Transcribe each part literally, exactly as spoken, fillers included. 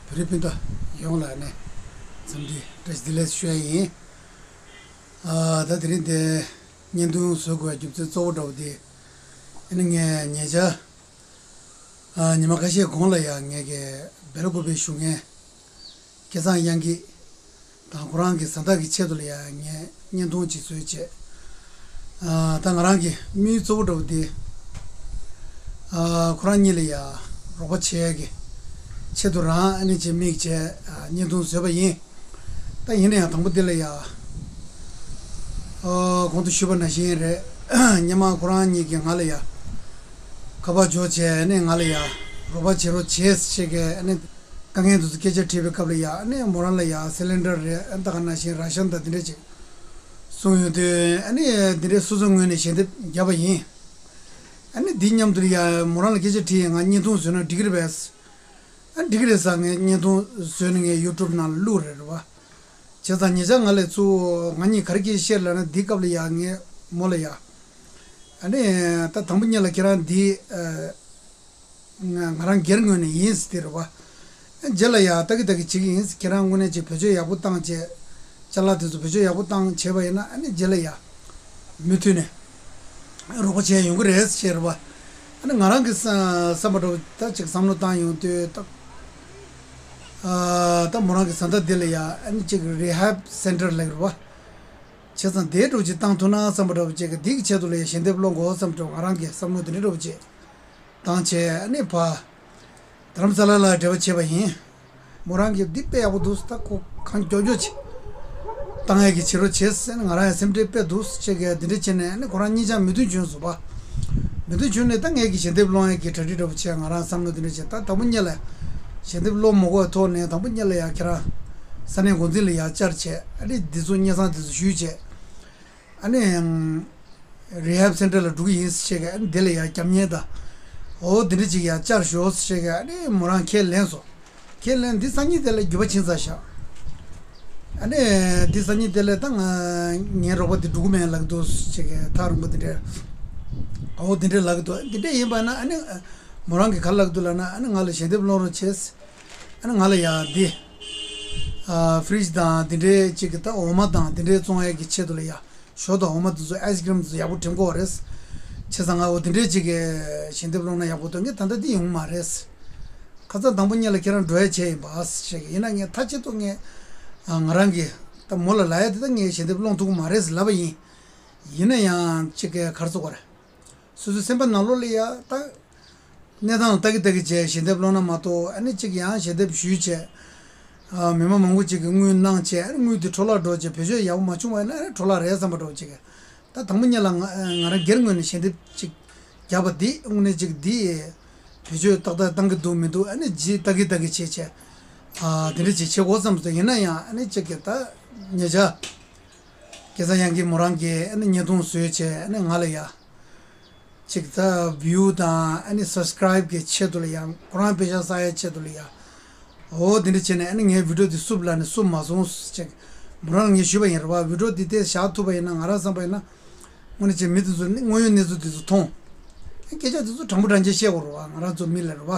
བོད་རིགས་སྤུན་ཟླ་ཡོངས་ལ་ནས་འཚམས་འདྲི་བཀྲ་ཤིས་བདེ་ལེགས་ཞུ་ཡ་ཡིན། ཨ་ད་དེ་རིང་འདི་བརྙན་ཐུང་བཟོ་དགོས་པའི་རྒྱུ་མཚན་གཙོ་བོ་འདྲ་བོ་དེ། ཨ་ནི་ངས་ཉེ་ཆར་ཨ་ཉི་མ་ཁ་ཤས་གོང་ལ་ཡང་ངས་ཀྱི་སྦེལ་ཀོབ་པའི་བཞུགས་མཁན་སྐལ་བཟང་དབྱངས་སྐྱིད་དང་ཁོ་རང་གི་བཟའ་ཟླ་གི་ཆེད་དུ་ལ་ཡང་ངས་བརྙན་ཐུང་ཅིག་བཟོས་བྱས། ཨ་ད་ང་རང་གི་དམིགས་ཡུལ་གཙོ་བོ་འདྲ་བོ་དེ། ཨ་ཁོ་རང་གཉིས་ལ་ཡང་རོགས་པ་བྱེད་ཡ་གི་ཆེད་དུ་རང་ཨ་ནི་ཅིག་དམིགས་བྱས་ཨ་བརྙན་ཐུང་བཟོས་པ་ཡིན། ད་ཡིན་ན་ཡང་དང་པོ་འདི་ལ་ཡ། ཨོ་གོང་དུ་ཞུས་པ་ནང་བཞིན་རེད། སྔོན་མ་ཁོ་རང་གཉིས་ཀྱིས་ང་ལ་ཡ། ཁ་པར་འབྱོར་བྱས་ནས་ང་ལ་ཡ། རོགས་པ་བྱེད་རོགས་བྱེད་ཟེར་བྱས་ཀྱི་ཨ་ནི། དཀའ་ངལ་དེ་ཚོ་སྐད་ཆ་དྲིས་པའི་སྐབས་ལ་ཡ་ཨ་ནི་མོ་རང་ལ་ཡ་སི་ལིན་ཌར་རེད་ཨ་ནི་ད་ག་ནང་བཞིན་ར་ཤན་དང་འདི་འདྲ་ཅིག་གསུངས་ཡོང་དུས་ཨ་ནི་འདི་འདྲའི་སོ་སོའི་ངོས་ནས་ཞལ་འདེབས་བརྒྱབ་པ་ཡིན། ཨ་ནི་འདི་མཉམ་དུ་ལ་ཡ་མོ་རང་ལ་སྐད་ཆ་དྲིས་ཡ་ང་བརྙན་ཐུང་བཟོས་ན་འགྲིག་གི་རེད་པས། ཨ་འགྲིག་གི་རེད་ཟེར་ངས་བརྙན་ཐུང་བཟོས་ནས་ངས་ཡུ་ཊུབ་ནང་ལ་བླུགས་རེད་རེད་བ། བྱས་ཙང་ཉེ་ཆར་ང་ལས་ཚུར་ང་གཉིས་ག་རེ་སྐད་ཆ་བཤད་ལབ་ན་འདི་སྐབས་ལ་ཡ་ངས་མོ་ལ་ཡ། ཨ་ནི་ད་དང་པོ་ཉིད་ལ་ཁྱེད་རང་འདི་ཨ། ང་ང་རང་སྒེར་ངོས་ནས་ཡིན་ཟེར་དེ་རེད་བ། ཨ་རྗེས་ལ་ཡ་ཏག་གི་ཏག་གི་བྱེད་ཀྱི་ཡིན་ཟེར་ཁྱེད་རང་དངོས་གནས་ཅིག་བེད་སྤྱོད་ཡག་པོ་བཏང་བྱས། ཅ་ལག་དེ་ཚོ་བེད་སྤྱོད་ཡག་པོ་བཏང་བྱས་པ་ཡིན་ན་ཨ་ནི་རྗེས་ལ་ཡ། མུ་མཐུད་ནས་རོགས་པ་བྱས་ཡོང་གི་རེད་ཟེར་བ། ཨ་ནི་ང་རང་གི་བསམ་པ་འདྲ་བོ་ད་ཅིག་བསམ་བློ་བཏང་ཡོང་དུས་ད། ཨ་ད་མོ་རང་གི་བཟའ་ཟླ་དེ་ལ་ཡ་ཨ་ནི་ཅིག་རི་ཧེབ་སེན་ཊར་ལབ་རེད་བ། བྱས་ཙང་དེའི་འདྲ་བོ་ཅིག་བཏང་ཐུབ་ན་བསམ་པ་འདྲ་བོ་ཅིག་གི་འདི་གི་ཆེད་དུ་ལ་ཡ་ཞལ་འདེབས་སློང་དགོས་བསམ་འདྲ་བོ་ང་རང་གི་བསམ་བློ་དེ་འདྲ་འདྲ་བོ་ཅིག་བཏང་བྱས་ཨ་ནི་ཕ། རྡ་རམ་ས་ལ་ལ་འབྲེལ་བ་བྱས་པ་ཡིན། མོ་རང་གིས་འདི་དཔེ་ཡག་པོ་འདུག་ད་ཁོ་གང་མགྱོགས་མགྱོགས་བྱེད། བཏང་ཡས་ཀྱི་བྱེད་རོགས་བྱེད་ཟེར་ནས་ང་རང་ཡང་སེམས་ཁྲལ་དཔེ་འདུག་ཟེར་བྱས་ཀྱི་འདི་འདྲ་བྱས་ནས་ནི་ཁོ་རང་གཉིས་ཆ་མོས་མཐུན་བྱུང་སོང་བ། མོས་མཐུན་བྱུང་ནས་ད་ངས་ཀྱི་ཞལ་འདེབས་སློང་ཡས་ཀྱི་གྲ་སྒྲིག་འདྲ་པོ་བྱས་ང་རང་བསམ་བློ་འདི་འདྲ་བྱས་ད་དང་པོ་ཉིད་ལ་ཞལ་འདེབས་སློང་མ་དགོས་པའི་ཐོག་ནས་དང་པོ་ཉིད་ལ་ཡ་ཁྱེད་རང་ས་གནས་འགོ་འཛིན་ལ་ཡ་བཅར་བྱས་ཨ་ནི་འདི་ཚོ་སྙན་སེང་འདི་ཚོ་ཞུས་བྱས། ཨ་ནི། རི་ཧེབ་སེན་ཊར་ལ་འགྲོ་གི་ཡིན་ཟེར་བྱས་ཀྱི་ཨ་ནི་དེ་ལ་ཡ་རྒྱབ་གཉེར་དང་། འོ་དེ་འདྲ་ཅིག་ཡ་བཅར་ཤོག་ཟེར་བྱས་ཀྱི་ཨ་ནི་མོ་རང་ཁས་ལེན་སོང་། ཁས་ལེན་འདི་སང་ཉིན་དེ་ལ་རྒྱུ་བ་ཕྱིན་ཚར་ཤག་ཨ་ནི་འདི་སང་ཉིན་དེ་ལ་ད་ང་ངའི་རོགས་པ་དེ་འགྲོ་གི་མེད་ལབ་ཀྱི་འདུག་ཟེར་བྱས་ཀྱི་ཐག་རིང་པོ་དེ་འདྲ། འོ་དེ་འདྲ་ལབ་ཀྱི་འདུག་དེ་འདྲ་ཡིན་པ་ན་ཨ་ནི་མོ་རང་གིས་ག་རེ་ལབ་ཀྱི་འདུག་ལབ་ན་ཨ་ནི་ང་ལ་ཞལ་འདེབས་སློང་རོགས་བྱས། ཨ་ནི་ང་ལ་ཡ་འདི། ཨ་ཕི་རིཇ་དང་འདི་འདྲའི་ཅིག་གི་ད་འོ་མ་དང་འདི་འདྲའི་བཙོང་ཡས་ཀྱི་ཆེད་དུ་ལ་ཡ། ཞོ་དང་འོ་མ་དེ་ཚོ་ཨའི་སི་ཀི་རིམ་དེ་ཚོ་ཡག་པོ་འགྲིམ་དགོས་རེད། བྱས་ཙང་ང་འོ་དེ་འདྲའི་ཅིག་གི་ཞལ་འདེབས་སློང་ན་ཡག་པོ་འདུག་ངས་ད་ལྟ་འདི་ཡོང་མ་རེད། ཁ་སང་དང་པོ་ཉིད་ལ་ཁྱེད་རང་འགྲོ་ཡ་བྱས་ཡིན་པ་ཞེས་ཡིན་ན་ངས་མཐའ་གཅིག་ཏུ་ངས་ང་རང་གི་ད་མོ་ལ་ལབ་ཡ་དེ་ད་ངས་ཞལ་འདེབས་སློང་ཐུབ་ཀྱི་མ་རེད་ལབ་པ་ཡིན། ཡིན་ན་ཡང་ཅིག་གི་ག་རེ་ཟེར་དགོས་རེད། སོ་སོའི་སེམས་པ་ནང་ལོགས་ལ་ཡ་ད། གནས་སྟངས་ལ་ལྟ་གི་ལྟ་གི་བྱས་ཞལ་འདེབས་སློང་ན་མ་གཏོགས་ཨ་ནི་གཅིག་ཡང་ཞལ་འདེབས་ཞུས་བྱས། ཨ་མི་མང་མང་པོ་ཅིག་གིས་དངུལ་གནང་བྱས་ཨ་ནི་དངུལ་དེ་འཕྲོ་བརླག་འགྲོ་བྱས་བེད་སྤྱོད་ཡག་པོ་མ་བྱུང་བ་ཡིན་ན་ཨ་ནི་འཕྲོ་བརླག་རེད་བསམ་པ་འདྲ་བོ་ཅིག་ད་དང་པོ་ཉིད་ལ་ང་ང་རང་སྒེར་ངོས་ནས་ཞལ་འདེབས་ཅིག་བརྒྱབ་པ་འདི་དངོས་གནས་ཅིག་འདི་བེད་སྤྱོད་ཏག་ཏག་བཏང་གི་འདུག་མི་འདུག་ཨ་ནི་ཇི་ལྟ་གི་ལྟ་གི་བྱས་བྱས། ཨ་དེ་འདྲ་ཅིག་བྱེད་དགོས་བསམ་སོང་ཡིན་ན་ཡང་ཨ་ནི་ཅིག་གི་ད་ཉེ་ཆར། སྐལ་བཟང་དབྱངས་སྐྱིད་མོ་རང་གིས་ཨ་ནི་བརྙན་ཐུང་བཟོས་བྱས་ཨ་ནི་ང་ལ་ཡ། ཅིག་ད་བིའུ་དང་ཨ་ནི་སབ་སི་ཀ་རའིབ་གི་ཆེད་དུ་ལ་ཡ་ཁོ་རང་པེ་ཤག་བསགས་ཡའི་ཆེད་དུ་ལ་ཡ། འོ་དེ་འདྲ་བྱས་ནས་ཨ་ནི་ངའི་བི་ཌིའོ་འདི་བསུབ་ལབ་ནས་བསུབ་མ་སོང་ཅིག་མོ་རང་ལ་ངས་ཞུས་པ་ཡིན་རེད་བ་བི་ཌིའོ་འདི་དེ་བཞག་ཐུབ་པ་ཡིན་ན་ང་རང་བསམ་པ་ཡིན་ན། དངོས་གནས་ཅིག་མི་དེ་ཚོ་ནི་དངོས་ཡོད་གནས་ཚུལ་དེ་ཚོ་མཐོང་། སྐད་ཆ་དེ་ཚོ་དྲང་པོ་དྲང་བཞིན་བཤད་དགོས་རེད་བ་ང་རང་ཚོ་མི་ལ་རེད་བ།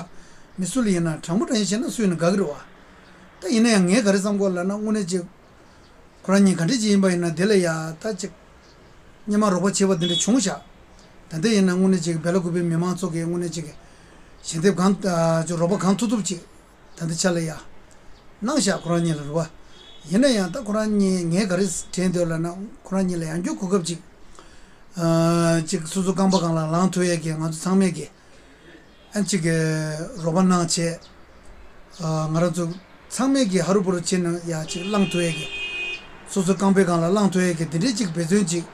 མི་སུ་ལ་ཡིན་ན་དྲང་པོ་དྲང་བཞིན་བཤད་ན་སུ་ཡིན་ན་དགའ་གི་རེད་བ། ད་ཡིན་ན་ཡང་ངས་ག་རེ་བསམ་གོ་ལབ་ན་དངོས་གནས་ཅིག་ཁོ་རང་གཉིས་ག་འདྲ་ཅིག་ཡིན་པ་ཡིན་ན་དེ་ལ་ཡ་ད་ཅིག་སྔོན་མ་རོགས་པ་བྱས་པ་དེ་འདྲ་བྱུང་ཤག་ད་ལྟ་ཡིན་ན་དངོས་གནས་ཅིག་སྦེ་ལ་ཀུ་པའི་མི་མང་ཚོ་གིས་དངོས་གནས་ཅིག་ཞལ་འདེབས་གང་ཅིག་རོགས་པ་གང་ཐུབ་ཐུབ་ཅིག་ད་ལྟ་ཆ་ལ་ཡ་གནང་ཤག་ཁོ་རང་གཉིས་ལ་རེད་བ། ཡིན་ན་ཡང་ད་ཁོ་རང་གཉིས་ངས་ག་རེ་དྲན་འདོད་ལབ་ན་ཁོ་རང་གཉིས་ལ་ཡང་བསྐྱར་གོ་སྐབས་ཅིག་ཅིག་སོ་སོ་རྐང་པ་སྒང་ལ་ལངས་ཐུབ་ཡས་ཀྱི་ང་ཚོ་ཚང་མས་ཀྱི། ཨ་ཅིག་གི་རོགས་པ་གནང་བྱས། ཨ་ང་རང་ཚོ་ཚང་མས་ཀྱི་ཧ་རུ་བུ་རུ་བྱས་ནས་ཡ་ཅིག་བླངས་ཐུབ་ཡས་ཀྱི། སོ་སོའི་རྐང་པའི་སྒང་ལ་བླངས་ཐུབ་ཡས་ཀྱི་དེ་འདྲའི་ཅིག་འབད་བརྩོན་ཅིག་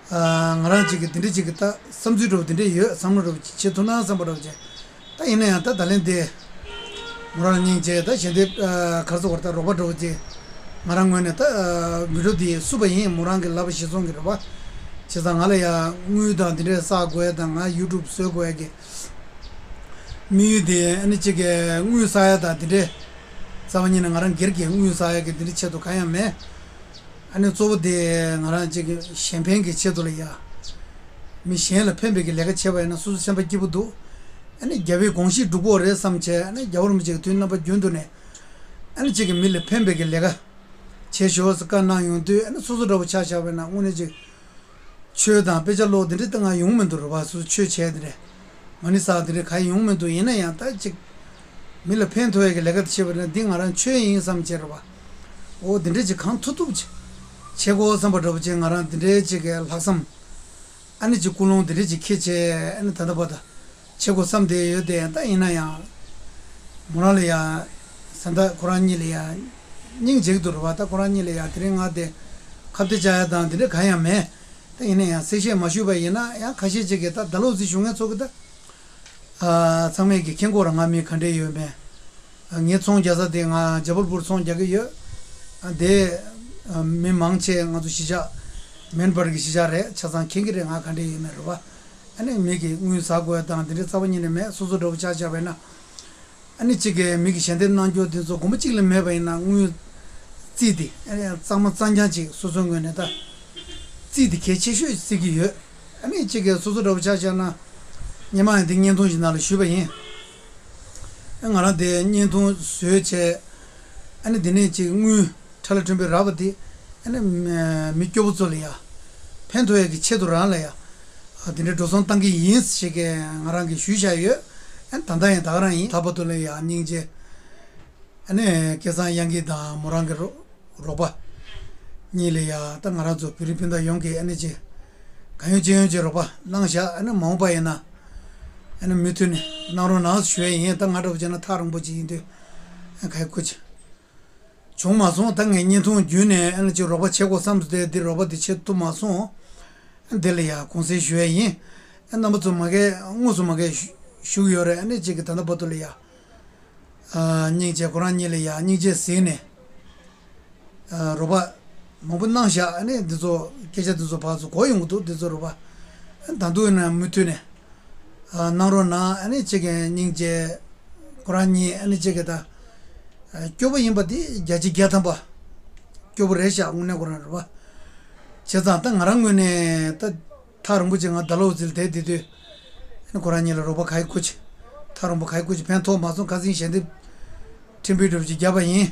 ཨ་ང་རང་ཅིག་གི་དེ་འདྲའི་ཅིག་གི་ད་བསམ་ཚུལ་འདྲ་བོ་དེ་འདྲའི་ཡོད་བསམ་བློ་འདྲ་བོ་ཅིག་བྱེད་ཐུབ་ན་བསམ་པ་འདྲ་བོ་ཅིག་ད་ཡིན་ན་ཡང་ད་ད་ལན་དེ། མོ་རང་སྙིང་རྗེ་ད་ཞལ་འདེབས་ཨ་ག་རེ་ཟེར་དགོས་རེད་ད་རོགས་པ་འདྲ་བོ་ཅིག་ང་རང་ངོས་ནས་ད་ཨ་བི་ཌིའོ་འདི་བསུབས་པ་ཡིན་མོ་རང་གི་ལབ་པ་གཞིར་བཟུང་གི་རེད་བ། བྱས་ཙང་ང་ལ་ཡ་དངུལ་དང་དེ་འདྲས་བསགས་དགོས་ཡ་དང་ང་ཡུ་ཊུབ་བཟོ་དགོས་ཡ་གི་དམིགས་ཡུལ་དེ་ཨ་ནི་གཅིག་གི་དངུལ་བསགས་ཡ་དང་དེ་འདྲས། རྩ་བ་ཉིད་ནས་ང་རང་སྒེར་གྱི་དངུལ་བསགས་ཡ་གི་དེ་འདྲས་ཆེད་དུ་གང་ཡང་མེད། ཨ་ནི་གཙོ་བོ་དེ་ང་རང་གཅིག་གི་གཞན་ཕན་གྱི་ཆེད་དུ་ལ་ཡ། མི་གཞན་ལ་ཕན་པའི་གི་ལས་ཀ་བྱས་པ་ཡིན་ན་སོ་སོ་སེམས་པ་སྐྱིད་པོ་འདུག་ཨ་ནི་རྒྱལ་བའི་དགོངས་གཞི་འགྲུབ་ཀྱི་ཡོད་རེད་བསམ་བྱས་ཨ་ནི་རྒྱལ་བ་རིན་པོ་ཆེ་གི་དུས་རྣམ་པ་རྒྱུན་དུ་ནས། ཨ་ནི་གཅིག་གི་མི་ལ་ཕན་པའི་གི་ལས་ཀ་བྱེད་ཤོག་ཟེར་བཀའ་གནང་ཡོང་དུས། ཨ་ནི་སོ་སོ་འདྲ་པོ་ཆ་བཞག་པ་ཡིན་ན་དངོས་གནས་ཅིག་ཆོས་དང་དཔེ་ཆ་ཀློག་འདི་འདྲ་ད་ང་ཡོང་མི་འདུག་རེད་པ། སོ་སོ་ཆོས་བྱས་འདི་འདྲ་མ་ཎི་བསགས་འདི་འདྲ་གང་ཡོང་མི་འདུག་ཡིན་ན་ཡང་ད་ཅིག་མི་ལ་ཕན་ཐོགས་ཡ་གི་ལས་ཀ་དེ་བྱེད་པ་ན་འདི་ང་རང་ཆོས་ཡིན་བསམ་བྱས་རེད་པ། འོ་འདི་འདྲ་ཅིག་གང་ཐུབ་ཐུབ་ཅིག་བྱེད་དགོས་བསམ་པ་འདྲ་པོ་ཅིག་ང་རང་འདི་འདྲའི་ཅིག་གི་ལྷག་བསམ། ཨ་ནི་ཅིག་ཀུན་སློང་འདི་འདྲ་ཅིག་འཁྱེར་བྱས། ཨ་ནི་ད་ལྟ་བར་དུ་བྱེད་དགོས་བསམ་བསྡད་ཡོད་དེ། ད་ཡིན་ན་ཡང་མོ་རང་ལ་ཡང་བཟའ་ཟླ་ཁོ་རང་གཉིས་ལ་ཡང་སྙིང་རྗེ་གི་འདུག་རེད་པ། ད་ཁོ་རང་གཉིས་ལ་ཡང་དེ་རིང་ང་དེ་ཁ་གཏད་བཅག་ཡ་དང་དེ་འདྲ་གང་ཡང་མེད། ད་ཡིན་ན་ཡང་གསལ་བཤད་མ་ཞུས་པ་ཡིན་ན་ཡང་ཁ་ཤས་ཅིག་གིས་ད་ད་ལོ་ཟིག་བཞུགས་མཁན་ཚོ་གི་ད་ཨ་ཚང་མས་ཀྱི་མཁྱེན་གོ་ར། ང་མི་ག་འདྲས་ཡོད་མེད། ངའི་ཚོང་རྒྱག་ས་དེ་ང་ཇ་བལ་པུར་ཚོང་རྒྱག་གི་ཡོད། དེ་མི་མང་ཆེ་ང་ཚོ་གཞིས་ཆགས་མེན་པར་གྱི་གཞིས་ཆགས་རེད། ཆ་ཚང་མཁྱེན་གྱི་རེད། ང་ག་འདྲས་ཡོད་མེད་རེད་པ། ཨ་ནི་མི་གི་དངུལ་ཟ་དགོས་དང་དེ་འདྲའི་རྩ་བ་ཉིད་ནས་མེད། སོ་སོ་འདྲ་པོ་ཆ་བཞག་པས་ན། ཨ་ནི་གཅིག་གིས་མི་གི་ཞལ་འདེབས་གནང་རྒྱུ་དེ་ཚོ་དགོངས་པ་གཅིག་ལས་མེད་པ་ཡིན་ན་དངུལ་རྩིས་དེ་ཨ་ནི་གཙང་མ་གཙང་རྐྱང་ཅིག་སོ་སོའི་ངོས་ནས་ད་རྩིས་དེ་གལ་ཆེ་ཤོས་བརྩི་གི་ཡོད། ཨ་ནི་གཅིག་གིས་སོ་སོ་འདྲ་པོ་ཆ་བཞག་ན་སྔོན་མ་ཡང་འདི་བརྙན་ཐུང་ཞིག་ནང་ལ་ཞུས་པ་ཡིན། ང་རང་དེ་བརྙན་ཐུང་བཟོས་བྱས། ཨ་ནི་དེ་ནས་ཅིག་དངུལ་ཁྲ་ལ་ཁྲོན་པའི་རག་པ་དེ། ཨ་ནི་མི་སྐྱོ་པོ་ཚོ་ལ་ཡ་ཕན་ཐོགས་ཡ་གི་ཆེད་དུ་རང་ལ་ཡ་དེ་འདྲའི་འགྲོ་སོང་བཏང་གི་ཡིན་ཞེས་ཀྱི་ང་རང་གིས་ཞུས་བཞག་ཡོད། ཨ་ནི་ད་ལྟ་ཡང་ད་ག་རང་ཡིན། ད་བར་དུ་ལ་ཡ་སྙིང་རྗེ། ཨ་ནི་སྐལ་བཟང་དབྱངས་སྐྱིད་དང་མོ་རང་གི་རོགས་རོགས་པ་གཉིས་ལ་ཡ། ད་ང་རང་ཚོ་བོད་རིགས་སྤུན་ཟླ་ཡོངས་ཀྱིས་ཨ་ནི་ཅིག་གང་ཡོང་ཅི་ཡོང་ཅིག་རོགས་པ་གནང་བཞག་ཨ་ནི་མ་འོངས་པ་ཡིན་ན་ཨ་ནི་མུ་མཐུད་ནས་གནང་རོགས་གནང་ཞུ་ཡ་ཡིན། ད་ང་འདྲ་པོ་བྱས་ན་ཐག་རིང་པོ་ཅིག་ཡིན་དུས་ཨ་ག་ཡེ་ཁུ་ཅི་བྱུང་མ་སོང་། ད་ངས་བརྙན་ཐུང་བརྒྱུད་ནས་ཨ་ནི་ཅིག་རོགས་པ་བྱེད་དགོས་བསམ་སོང་། དེ་འདི་རོགས་པ་འདི་བྱེད་ཐུབ་མ་སོང་། ཨ་འདི་ལ་ཡ་དགོངས་སེལ་ཞུ་ཡ་ཡིན། ཨ་རྣམ་པ་ཚོ་མ་གས་དངོས་སུ་མ་གས་ཞུ་གི་ཡོད་རེད། ཨ་ནི་ཅིག་གི་ད་ལྟ་བར་དུ་ལ་ཡ། ཨ་སྙིང་རྗེ། ཁོ་རང་གཉིས་ལ་ཡ་སྙིང་རྗེ་གཟིགས་ནས། ཨ་རོགས་པ་མང་པོ་གནང་བཞག་ཨ་ནི་འདི་ཚོ་སྐད་ཆ་འདི་ཚོ་ཕར་ཚུར་གོ་ཡོང་གི་འདུག་འདི་ཚོ་རོགས་པ་ཨ་ད་དུང་ཡིན་ན་མུ་མཐུད་ནས་ཨ་གནང་རོགས་གནང་། ཨ་ནི་གཅིག་གི་སྙིང་རྗེ། ཁོ་རང་གཉིས་ཨ་ནི་གཅིག་གི་ད་ཨ་སྐྱོ་པོ་ཡིན་པ་དེ་བརྒྱ་ཆ་བརྒྱ་ཐམ་པ་སྐྱོ་པོ་རེད་ཤག་དངོས་གནས་ཁོ་རང་རོགས་པ་བྱས་ཙང་ད་ང་རང་ངོས་ནས་ད། ཐག་རིང་པོ་ཅིག་ང་ད་ལོ་ཟིལ་དེ་དེ་དུས། ཨ་ནི་ཁོ་རང་གཉིས་ལ་རོགས་པ་ག་ཡེ་ཁུ་ཅི། ཐག་རིང་པོ་ག་ཡེ་ཁུ་ཅི་ཕན་ཐོགས་མ་སོང་། ཁ་སང་ཞལ་འདེབས་ཕྲན་བུ་འདྲ་པོ་ཅིག་བརྒྱབ་པ་ཡིན།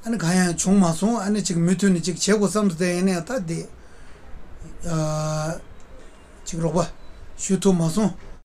ཨ་ནི་གང་ཡང་བྱུང་མ་སོང་། ཨ་ནི་ཅིག་མུ་མཐུད་ནས་ཅིག་བྱེད་དགོས་བསམ་སོང་། དེ་ཡིན་ནའི་ད་དེ་ཨ་ཅིག་རོགས་པ་ཞུ་ཐུབ་མ་སོང་